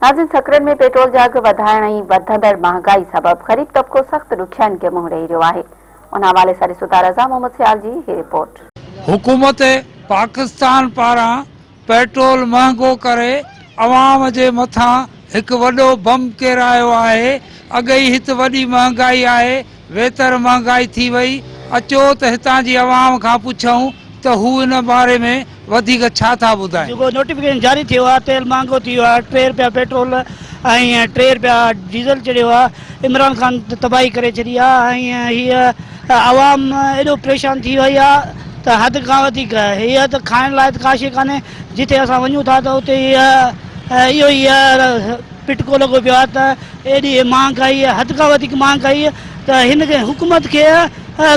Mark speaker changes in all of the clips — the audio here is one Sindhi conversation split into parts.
Speaker 1: ناظرين سڪرنڊ ۾ پيٽرول جا اگهه وڌائڻ ۽ وڌندڙ مهانگائي سبب غريب طبقو سخت ڏکيائين کي منهن ڏئي رهيو آهي ان حوالي سان ڏسو ٿا رضا محمد سيال جي هي رپورٽ.
Speaker 2: حڪومت پاڪستان پاران پيٽرول مهانگو ڪري عوام جي مٿان هڪ وڏو بم ڪيرايو آهي، اڳ ئي هت وڏي مهانگائي آهي، ويتر مهانگائي ٿي وئي، اچو ته هتان جي عوام کان پڇون ته هو ان باري ۾ وڌيڪ ڇا ٿا ٻڌائين.
Speaker 3: جيڪو نوٽيفڪيشن جاري ٿيو آهي تيل مهانگو ٿي ويو آهي ٽي رپيا پيٽرول ۽ ٽي رپيا ڊيزل چڙهيو آهي عمران خان تباهي ڪري ڇڏي آهي ۽ هيء عوام ايڏو پريشان ٿي وئي آهي ته حد کان وڌيڪ هيء ته کائڻ لاء ته ڪا شيء ڪانهي جتي اسان وڃون ٿا ته اتي اهو ئي پٽڪو لڳو پيو آهي ته ايڏي مهانگائي حد کان وڌيڪ مهانگائي ته هن کي حڪومت کي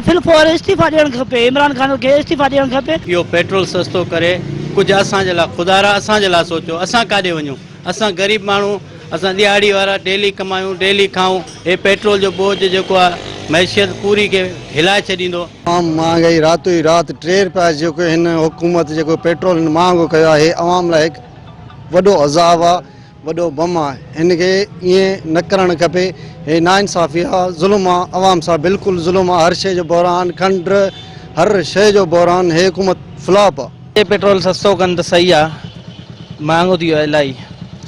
Speaker 3: في الفور استعيفا ڏيڻ کپي عمران خان کي استعيفا ڏيڻ کپي.
Speaker 4: اهو پيٽرول سستو ڪري ڪجهه اسان جي لاء خدارا اسان جي لاء سوچو اسان ڪاڏي وڃون اسان غريب ماڻهو اسان ڏهاڙي وارا ڊيلي ڪمايون ڊيلي کائون هي پيٽرول جو بوجهه جيڪو آهي معيشت پوري کي هلائي ڇڏيندو.
Speaker 5: عوام مهانگائي راتو ئي رات ٽي رپيا جيڪو هن حڪومت جيڪو پيٽرول هن مهانگو ڪيو آهي عوام لاء هڪ وڏو عذاب آهي وڏو بم آ هن کي ائين نه ڪرڻ کپي هي ناانصافي آ ظلم آ عوام سان بلڪل ظلم آ هر شي جو بحران کنڊ هر شي جو بحران هي حڪومت فلاپ آ.
Speaker 6: هي پيٽرول سستو ڪن ته صحيح آ مهانگو ٿي ويو آ الاهي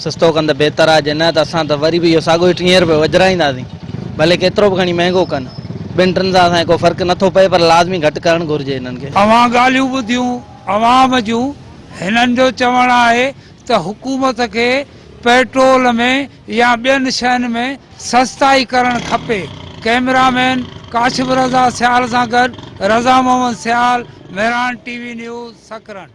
Speaker 6: سستو ڪن ته بهتر آ جي نه ته اسان ته وري به اهو ساڳو ئي ٽيهين روپئي وجهرائينداسين ڀلي ڪيترو به کڻي مهنگو ڪن ٻن ٽن سان اسان کي ڪو فرق نٿو پئي پر لازمي گهٽ ڪرڻ گهرجي هنن کي.
Speaker 2: اوهان ڳالهيون ٻڌيون عوام جون هنن جو چوڻ آهي ته حڪومت کي پيٽرول ۾ يا ٻين شين ۾ سستائي ڪرڻ کپي. ڪئميرا مين ڪاشف رضا سيال سان گڏ Raza Muhammad Sial, Mehran T V news, Sakrand.